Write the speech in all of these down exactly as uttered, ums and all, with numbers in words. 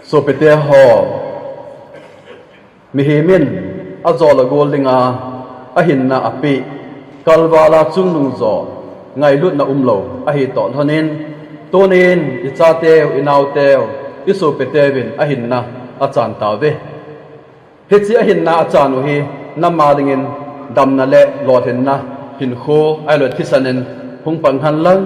Sopite ho, mihem in ajol agol dinga ahinna apeh, kalval a chungnung jo, ngailutna umlou ahi toh lhonin, tunin ichateu, inaoteu, isopiteuvin ahinna achan tauve. Hiche ahinna achan u hi nam a dingin damna le lolhinna hinkho ahilou thisan in hung pang henlang,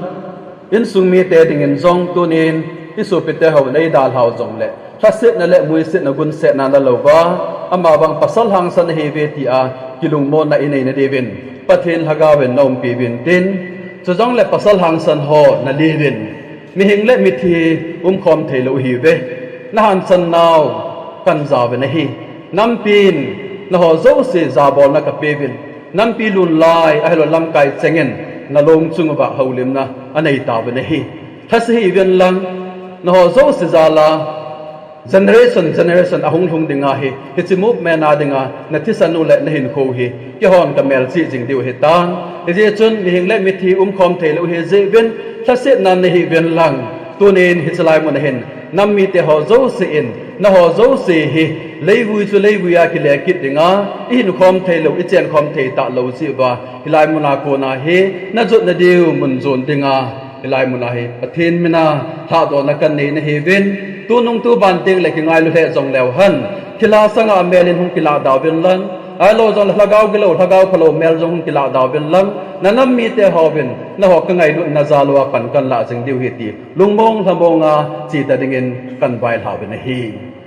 insung mite dingin jong tunin isopite hon eidalhau jongle lhasetna le muisetna gunsetna nalouva, amavang pasal hangsan ahiuve tia kilungmonna inei nadiuvin Pathen Lhagaovin naumpiuvin tin, chujongle pasal hangsan ho naliuvin, mihem le mithi umkhom theilou ahiuve. Nahansan nau kanjauvin ahi. Nampin naho jouse jabolna kapeuvin, nampi lunlai ahilou lamkai chengin nalong chung uva houlimna aneitauvin ahi. Lhase hiuvin lang, naho jouse jal a generation generation ahung lhung dinga hi, hiche movement a dinga nathisan u le nahinkho u hi keihon kamelchih jing diu ahitan. Hijeh chun mihem le mithi umkhom theilou ahijeh uvin, lhasetna nahiuvin lang, tunin hiche laimun a hin nam mite ho jouse in naho jouse hi leivui chu leivui a kile kit dinga, ihinkhom theilou, ichenkhom thei talou jeh uva hilai muna kona hi najot nadiu mun jon dinga, hilai muna hi Pathen mina lhahdohna kanei nahiuvin, tunung tuban tengle kingailu lheh jongleu hen, thilha sanga mel in hung kilahdauvin lang, ahilou jongle lhagao gilou, lhagao phalou mel jong hung kilahdauvin lang, nanam mite hovin naho kangailutna jal uva pan kanlah jing diu ahi ti lungmong lhamong a cheta dingin kanvailhauvin ahi.